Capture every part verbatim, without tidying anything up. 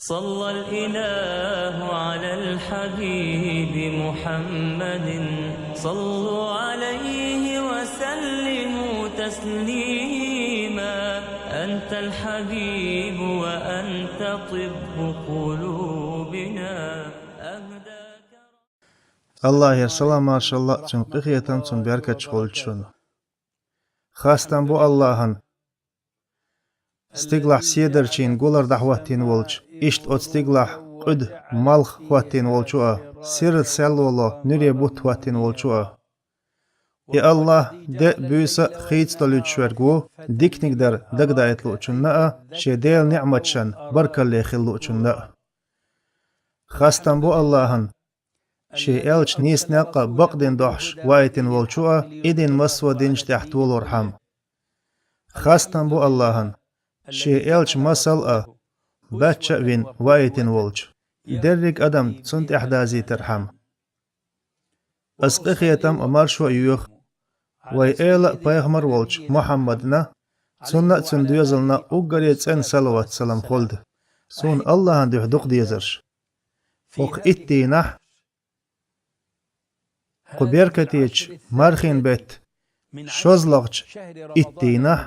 صلى الإله على الحبيب محمد. صلوا عليه وسلموا تسليما. أنت الحبيب وأنت طب قلوبنا. أهداك Аллахьера салам-маршалла, цуьнан къинхетам, цуьнан беркаташ хуьлда шуна. Хастам бу Аллахьана, стигалахь седарчийн гулар дӀахӀоттийна волчу, иштта оцу стигалахь къуьда малх хӀоттийна волчу а, сирра серло ло нуьре бутт хӀоттийна волчу а. И Аллахь де а, буьйса а хийца долуьйтуш верг ву, диканиг дар дагадаийта луучунна а, шен Делан ниӀматашна баркалле хила луучунна а. Хастам бу Аллахьана, шен элча нийса некъ а бакъдина дохьуш ваийтина волчу а, и дин массо а динаш тӀехь толорхьама. Хастам бу Аллахьана, шен элча масал а баьчча а вина ваийтина волчу, дерриг адам цунна тӀаьхьадазийтархьама. Ас къинхетам а, маршо а йоьху вай эла а, пайхамар а волчу Мухьаммадна, цунна а, цуьнан доьзална а уггаре цӀена салават-салам хуьлда. Суна Аллахьана дуьхьа дукха дезарш. ХӀокху итт дийнахь, кху беркатечу мархийн беттан шозлагӀчу итт дийнахь,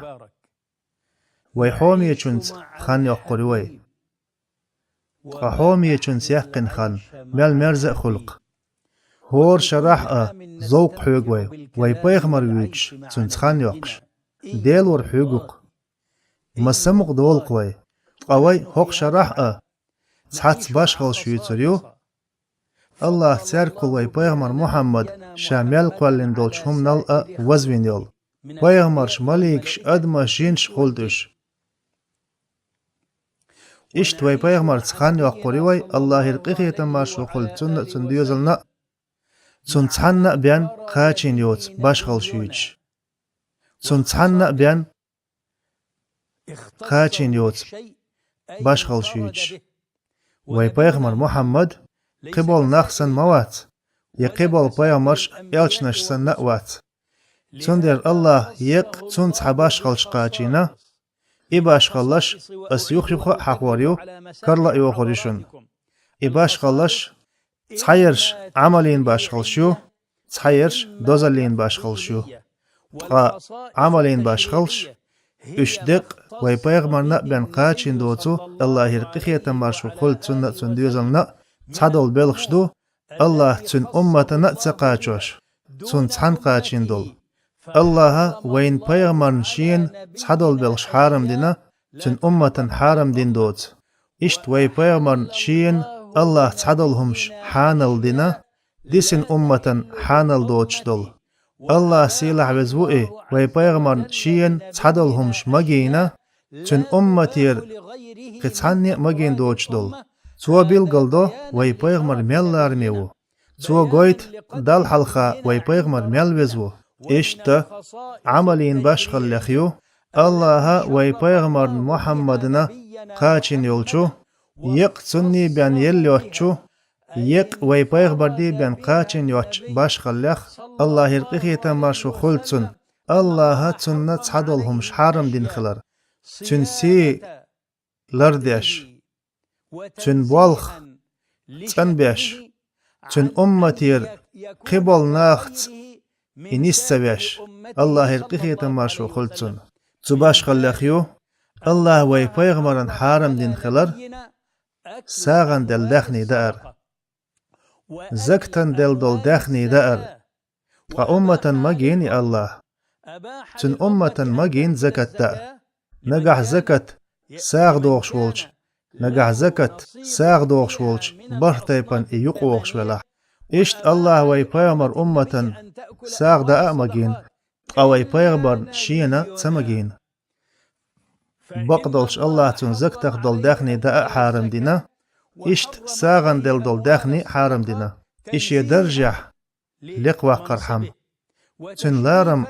вай хьомечуьнца хан йоккхур ю вай. Ткъа хьомечуьнца яьккхина хан мел мерза а хуьлу-кх. ХӀора шарахь а зовкх хьоьгу вай, вай пайхамар вуьйцуш, цуьнца хан йоккхуш. Делора хьоьгу-кх. Ма самукъадолу-кх вай, ткъа вай хӀокху шарахь а цхьацца башхаллаш юьйцур ю. Аллахьа цаьргахула вай пайхамар Мухьаммад ша мел кхоьллина долчу хӀуманал а вазвина йолу. Пайхамарш, маликаш, адамаш, жинаш хуьлда уьш. Иштта вай пайхамарца хан йоккхур ю вай, Аллахьера къинхетам, маршо хуьлда цунна а, цуьнан доьзална а. Цунна цхьанна а бен кхачийна йоцу башхаллаш юьйцуш. Цунна цхьанна а бен кхачийна йоцу башхаллаш юьйцуш. Вай пайхамар Мухьаммад кхиболу нах санна ма вац, я кхиболу пайхамарш а, элчанаш санна а вац. Цундела Аллахьа еккъа цунна цхьа башхаллаш кхачийна. И башхаллаш ас юх-юха а хьахор ю, карла а йохур ю шуна. И башхаллаш цхьаерш Ӏамалийн башхаллаш ю, цхьаерш дозаллийн башхаллаш ю. Ткъа Ӏамалийн башхаллаш, уьш деккъа вай пайхамарна а бен кхачийна доцу, Аллахьера къинхетам, маршо хуьлда цунна а, цуьнан доьзална а, цхьадолу белхаш ду, Аллахьа цуьнан умматана а ца кхачош, цунна цхьанна кхачийна долу. Аллахьа вайна пайхамарна шена цхьадолу белхаш хьарам дина, цуьнан умматана хьарам дина доцу. Иштта вай пайхамарна шена Аллахьа цхьадолу хӀумаш хьанал дина, дисина умматана хьанал доцуш долу. Аллахь сийлахь веза ву и, вай пайхамарна шена цхьадолу хӀумаш магийна, цуьнан умматера кхин цхьанне а магийна доцуш долу. Цо билгалдо, вай пайхамар мел лараме ву. Цо гойту, Далла хьалха вай пайхамар мел веза ву. Иштта Ӏамалийн башхаллех ю Аллахьа вай пайхамарна Мухьаммадна кхачийна йолчу, еккъа цунний бен елла йоцчу, еккъа вай пайхамарний бен кхачийна йоцчу башхаллех, Аллахьера къинхетам, маршо хуьлда цунна, Аллахьа цунна цхьадолу хӀумаш хьарам дина хилар, цуьнан сий лардеш, цуьнан болх цӀанбеш, цуьнан умматера кхиболу нахаца и нис ца веш, Аллахьера къинхетам, маршо хуьлда цунна. Цу башхаллех ю Аллахьа вай пайхамарна хьарам дина хилар, сагӀанделла даьхний даар, закатан делла долу даьхний даар. Ткъа умматан магийна и Аллахьа. Цуьнан умматан магийна закат даа. Нагахь закат сагӀа дохуш волчу, нагахь закат сагӀа дохуш волчу бархӀ тайпана и юкъавогӀуш велахь. Иштта Аллахьа вай пайхамар умматан сагӀа даа а магийна, ткъа вай пайхамарна шена ца магийна. Бакъдолуш Аллахьа цунна закатах долу даьхний даа а хьарам дина, иштта сагӀанделла долу даьхний а хьарам дина. И шен даржехь лекха ваккхархьама, цуьнан ларам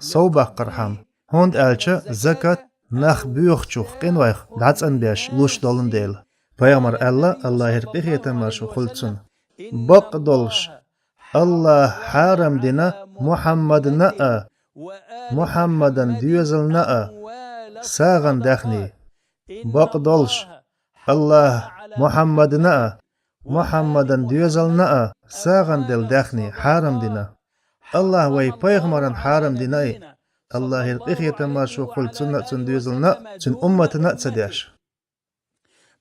сов баккхархьама, хӀунда аьлча закат нах боьхачух къинойх дӀацӀанбеш луш долун дела. Пайхамар аьлла, Аллахьера къинхетам, маршо хуьлда цунна: бакъдолуш Аллахьа хьарам дина Мухьаммадна а, Мухьаммадан доьзална а сагӀан даьхний. Бакъдолуш Аллахьа Мухьаммадна а, Мухьаммадан доьзална а сагӀанделла даьхни хьарам дина. АллахӀа вай пайхамарна хьарам дина и, АллахӀера къинхетам, маршо хуьлда цунна а, цун доьзална а, цун умматна а ца деш.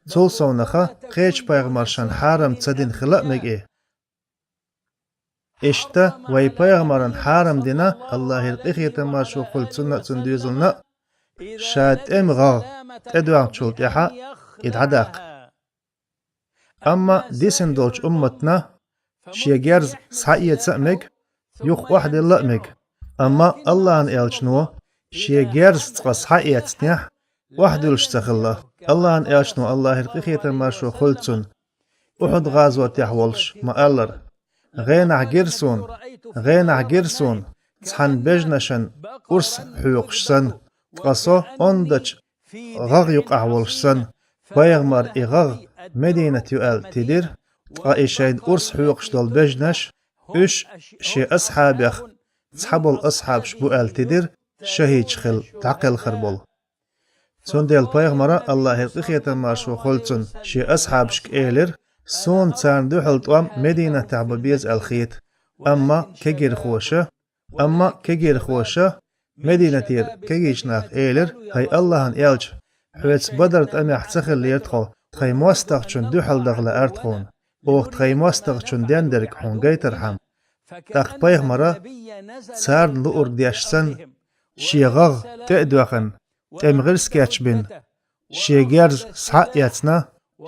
Цул совнаха кхеча пайхамаршна хьарам ца дина хила а мега и. Иштта вай пайхамарна хьарам дина, АллахӀера къинхетам, маршо хуьлда цунна а, цун доьзална а, ша тӀема гӀагӀ тӀедоьгӀначул тӀаьхьа и дӀадаккха. Амма дисина долчу умматна шен герз схьаэца а мега, юха охьадилла а мега. Амма АллахӀан элчано шен герз цкъа схьаэцнехь, охьадуьллуш ца хилла. АллахӀан элчано, АллахӀера къинхетам, маршо хуьлда цунна, Ухьуд-гӀазотехь волуш ма-аллара: «ГӀенахь гира суна, гӀенахь гира суна цхьана бежанашна урс хьоькхуш санна, ткъа со ондачу гӀагӀ юкъахь волуш санна, пайхамара и гӀагӀ Мединат ю аьлла тидира, ткъа и шайна урс хьоькхуш долу бежанаш, уьш шен асхьабех цхьаболу асхьабаш бу аьлла тидира, шахӀидаш хилла дӀакхелхар болу». Цундела пайхамара, АллахӀера къинхетам, маршо хуьлда цунна, шен асхьабашка элира: «Суна царна дуьхьал тӀом Мединатехь бан беза аьлла хета, амма кегийрхоша, амма кегийрхоша, Мединатера кегийчу наха элира: „ХӀай АллахӀан элча, хьоьца Бадар тӀамехь ца хиллера тхо, тхайн мостагӀчунна дуьхьал даха лаьара тхуна, оха тхайн мостагӀчунна ден дерг хьуна гайтархьама“». ТӀаккха пайхамара, царна луург деш санна, шен гӀагӀ тӀе а доьхна, тӀеман гӀирс кечбина, шен герз схьа а эцна,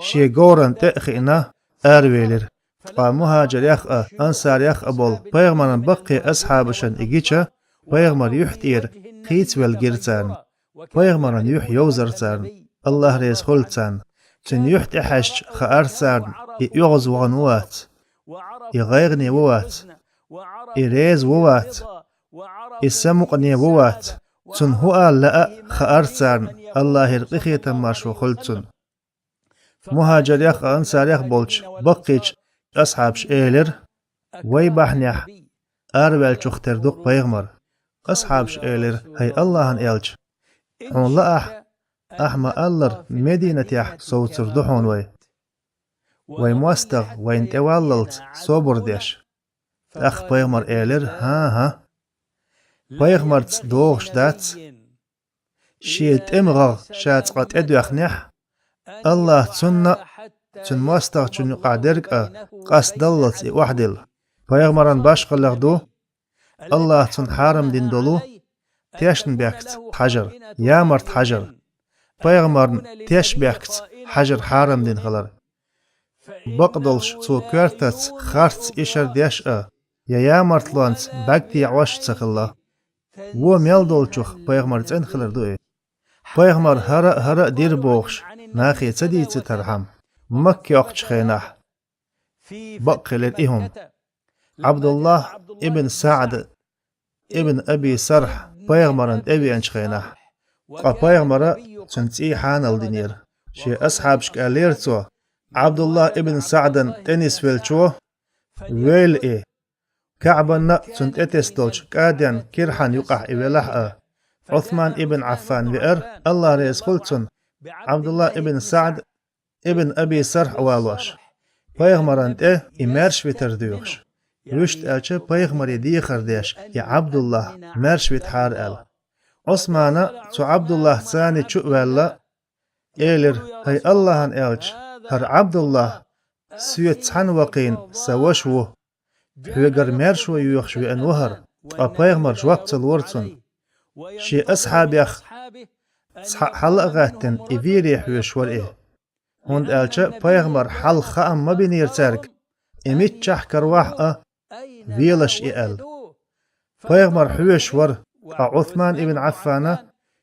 шен говрана тӀе а хиъна, аравелира. Ткъа мухӀажарех а, ансарех а болу пайхамаран баккхий асхьабашна и гича, пайхамар юьхь тӀера кхийцавелла гира царна. Пайхамаран юьхь йовзара царна, АллахӀ реза хуьлда царна. Цуьнан юьхь тӀехьаьжча хаьара царна, и оьгӀаз вахана ву вац, и гӀайгӀане ву вац, и реза ву вац, и самукъане ву вац. Цунна хӀун ала лаьа а хаьара царна, АллахӀера къинхетам, маршо хуьлда цунна. МухӀажарех а, ансарех а болчу баккхийчу асхьабаша элира: «Вай бахьанехь араваьллачух тера ду-кх пайхамар». Асхьабаша элира: «ХӀай АллахӀан элча, хьуна лаахь, ахьа ма-аллара, Мединатехь совцур ду хьуна вай, вайн мостагӀа вайна тӀеваллалц собар деш». ТӀаккха пайхамар элира: «ХӀан-хӀа, пайхамарца догӀуш дац, шен тӀеман гӀагӀ ша цкъа тӀедоьхнехь, АллахӀа цунна а, цуьнан мостагӀчунна юкъахь дерг а къастадаллалц и охьадилла. Пайхамаран башхаллех ду АллахӀа цунна хьарам дина долу тешнабехкаца хьажар, ямарта хьажар, пайхамарна тешнабехкаца хьажар хьарам дина хилар. Бакъдолуш цо коьртаца харц ишар деш а, я ямартлонца бӀаьрг тӀе Ӏаш а ца хилла. Вон мел долчух пайхамар цӀена хилар ду и. Пайхамар хӀара а, хӀара а дира бохуш, нахе ца дийцийтархьама, Макка йоккхучу хенахь бакъ хилира и хӀума. Ӏабдуллахь ибн СаӀд ибн Аби Сархь пайхамарна тӀевеанчу хенахь, ткъа пайхамара цуьнан цӀий хьанал динера. Шен асхьабашка аьллера цо: «Ӏабдуллахь ибн СаӀдан тӀенисвеллачо вейла и, КаӀбанна а, цунна тӀетесна долчу кӀаденна кирхьанна юкъахь и велахь а». Ӏусман ибн Ӏаффан веара, АллахӀ реза хуьлда цунна, Ӏабдуллахь ибн СаӀд ибн Аби Сархь а валош, пайхамарна тӀе и маьрша витар доьхуш. Вуьшта аьлча, пайхамаре дехар деш, и Ӏабдуллахь маьрша витахьара аьлла. Ӏусмана цу Ӏабдуллахьца цхьаьна чу а ваьлла, элира: «ХӀай АллахӀан элча, хӀара Ӏабдуллахь соьца цхьаьна ваккхийна сан ваша ву. Хьоьгара маьршо йоьхуш веана ву хӀара». Ткъа пайхамара жоп ца лора цунна. Шен асхьабех цхьаъ хьала а гӀаьттина, и вийре хьоьжуш вара и. ХӀунда аьлча пайхамара хьал хаам ма бинера цаьрга, и миччахь каравахь а, велаш и аьлла. Пайхамар хьоьжуш вара, ткъа Ӏусман ибн Ӏаффана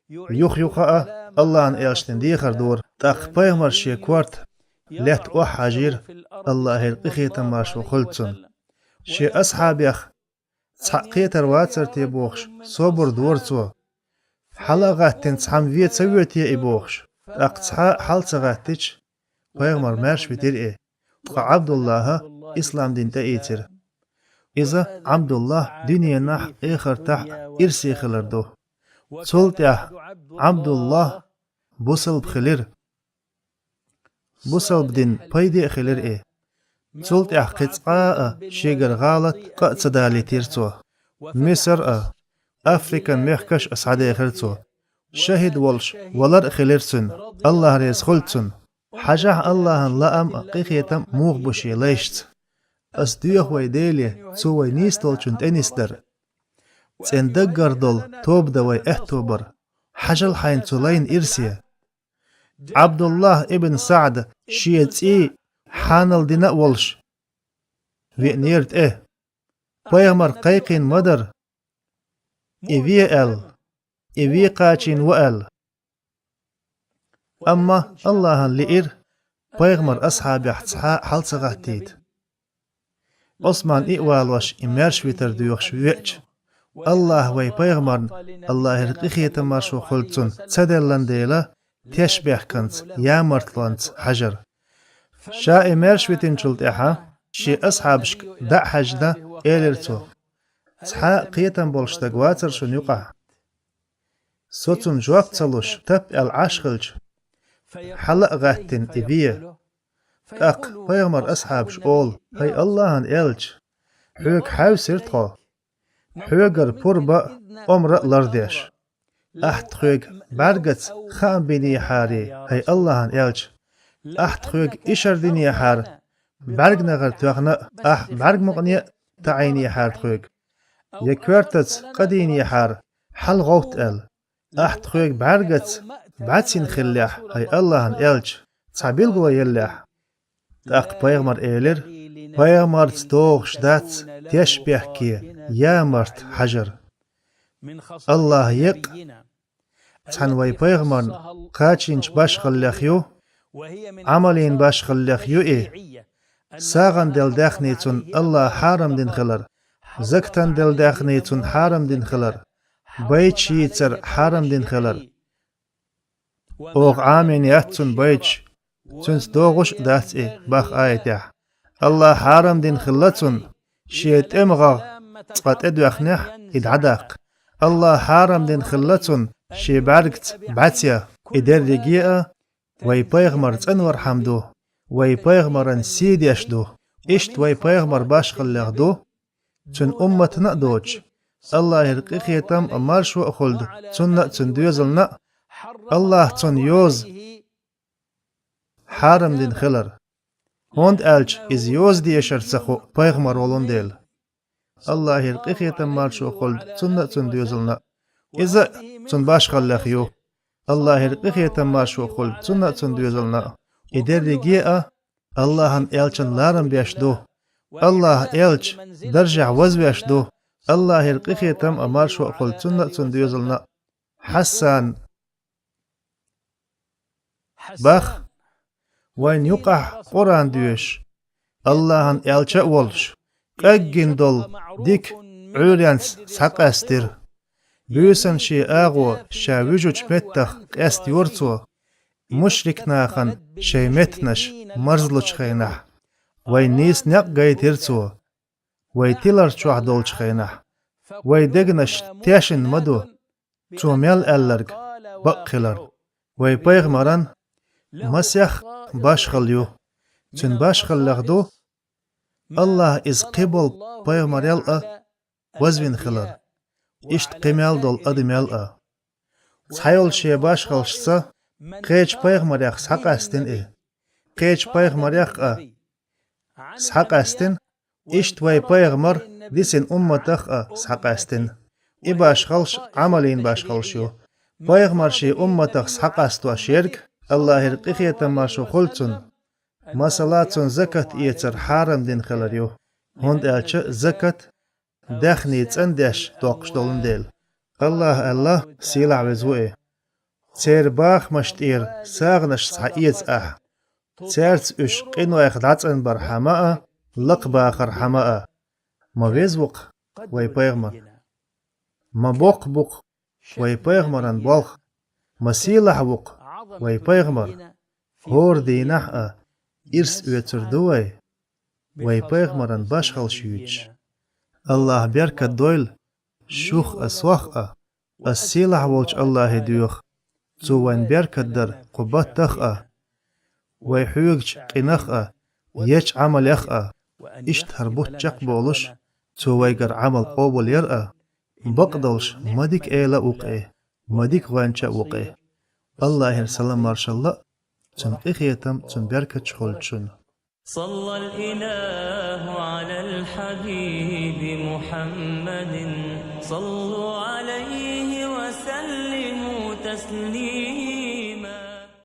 юха-юха а АллахӀан элчанна дехар дора. ТӀаккха пайхамар шен корта лаьтта охьахьажийра, АллахӀера къинхетам, маршо хуьлда цунна. Шен асхьабех цхьаъ кхетар вацара те бохуш, собар дора цо. Хьала а гӀаьттина, цхьамма вен ца воьду те и бохуш. ТӀаккха цхьа а хьала ца гӀаьттича, пайхамар маьрша витира и. Ткъа Ӏабдуллахьа ислам дин тӀеийцира. Иза Ӏабдуллахь дуьненахь а, эхартахь а ирсе хилар ду. Цул тӀаьхьа Ӏабдуллахь бусалба хилира. Бусалба дин пайде а хилира и. Цул тӀаьхьа кхин цкъа а шегара гӀалат къа а ца далийтира цо. Мисар а, Африкан мехкаш а схьадехира цо. ШахӀид волуш валар а хилира цуьнан, АллахӀ реза хуьлда цунна. Хьажахь АллахӀан лаам а, къинхетам а муха бу шен лайшца. Ас доьху вай Деле, Цо вай нийса долчунна тӀенисдар. ЦӀена даггара долу тоба дан вай аьтто бар. Хьажал хьайна цу лайна ирсе. Ӏабдуллахь ибн СаӀд шен цӀий хьанал дина а волуш веанера тӀе. Пайхамар кхайкхийна ма дара, и ве аьлла, и ве кхачийна ву аьлла. Амма АллахӀана лиира, пайхамар асхьабех цхьа а хьал ца гӀаттийта. Ӏусман и а валош, и маьрша витар доьхуш веача, АллахӀа вай пайхамарна, АллахӀера къинхетам, маршо хуьлда цунна, ца деллан дела, тешнабехканца, ямартлонца хьажара. Ша и маьрша витинчул тӀаьхьа, шен асхьабашка дӀа а хьаьжна, элира цо: «Цхьа а кхетам болуш стаг вацара шуна юкъахь?» Со цунна жоп ца луш, тап аьлла Ӏаш хилча, хьала а гӀаьттина и ве. ТӀаккха пайхамар асхьабаш олу: «ХӀай АллахӀан элча, хьоьга хьаьвсира тхо, хьоьгара пурба а, омра а лардеш. Ахь тхоьга бӀаьргаца хаам бинехьара, хӀай АллахӀан элча, ахь тхоьга ишар динехьара, бӀаьрганегӀар тоьхна а, ахь бӀаьргамукъане а таӀийнехьара тхоьга, я коьртаца къа дийнехьара, хьалагӀовтта аьлла. Ахь тхоьга бӀаьргаца бӀаьцйина хиллехь, хӀай АллахӀан элча, цхьа билгало еллехь». ТӀаккха пайхамар элира: «Пайхамарца догӀуш дац тешнабехке, ямарта хьажар». АллахӀ екъа цхьана вай пайхамарна кхачийначу башхаллех ю, Ӏамалийн башхаллех ю и. СагӀанделла даьхни цунна АллахӀа хьарам дина хилар, закатан делла даьхни цунна хьарам дина хилар, байташ йийцар хьарам дина хилар. Оха Ӏамийна яц цунна байташ, цуьнца догӀуш а дац и, боху аятехь. АллахӀа хьарам дина хилла цунна, шен тӀеман гӀагӀ цкъа тӀедоьхнехь, и дӀадаккха. АллахӀа хьарам дина хилла цунна, шен бӀаьргаца бӀаьцъяха. И дерриге а вай пайхамар цӀанвархьама ду, вай пайхамаран сий деш ду. Иштта вай пайхамар башхаллех ду, цуьнан умматана а доцуш, АллахӀера къинхетам а, маршо а хуьлда цунна а, цуьнан доьзална а. АллахӀа цунна йоза хьарам дина хилар, хӀунда аьлча иза йоза дешар ца хуъу пайхамар волун дела. АллахӀера къинхетам, маршо хуьлда цунна а, цуьнан доьзална а. Иза а цуьнан башхаллех ю. АллахӀера къинхетам, маршо хуьлда цунна а, цуьнан доьзална а. И дерриге а АллахӀан элчан ларам беш ду. АллахӀан элча даржехь вазвеш ду. АллахӀера къинхетам а, маршо а хуьлда цунна а, цуьнан доьзална а. Хьасан боху: «Вайна юкъахь Къуръан доьшуш, АллахӀан элча а волуш, къеггина долу дика Ӏуьйренца схьакъаьстира. Буьйсанна шен агӀо ша вуьжучу меттах къестайора цо, мушрик нахана шайн меттанаш марзлучу хенахь. Вайна нийса некъ гайтира цо, вай тилар чохь долчу хенахь. Вай дегнаш тешна ма ду, цо мел аьлларг бакъ хилар. Вай пайхамаран масех башхалла ю. Цуьнан башхаллех ду, АллахӀа иза кхин болу пайхамарел а вазвина хилар, иштта кхин мел долу адамел а. Цхьайолчу шен башхаллашца кхечу пайхамарех схьакъаьстина и. Кхечу пайхамарех а схьакъаьстина, иштта вай пайхамар дисина умматах а схьакъаьстина. И башхаллаш Ӏамалийн башхаллаш ю. Пайхамар шен умматах схьакъастош ерг, АллахӀера къинхетам, маршо хуьлда цунна, масала, цунна закат эцар хьарам дина хилар ю, хӀунда аьлча закат даьхни цӀандеш доккхуш долун дела. АллахӀа аьлла, сийлахь веза ву и: «Церан бахамаш тӀера сагӀанаш схьаэца ахь, цаьрца уьш къинойх дӀацӀанбархьама а, лакхабахархьама а». Ма веза ву-кх вай пайхамар. Ма боккха бу-кх вай пайхамаран болх. Ма сийлахь ву-кх вай пайхамар. ХӀора дийнахь а ирс оьцур ду вай, вай пайхамаран башхаллаш юьйцуш. АллахӀа беркат дойла шух а, сох а. Ас сийлахь волчу АллахӀе доьху, Цо вайн беркат дара кху баттах а, вай хьоьгучу къинах а, ечу Ӏамалех а, иштта хӀара бутт чекхболуш, Цо вайгара Ӏамал къобалъяр а, бакъдолуш ма дика эла ву-кх и, ма дика гӀоьнча а ву-кх и. АллахӀера салам-маршалла а, Цуьнан къинхетам, Цуьнан беркаташ хуьлда шуна. صلى الإله على الحبيب محمد. صلوا عليه وسلموا تسليما.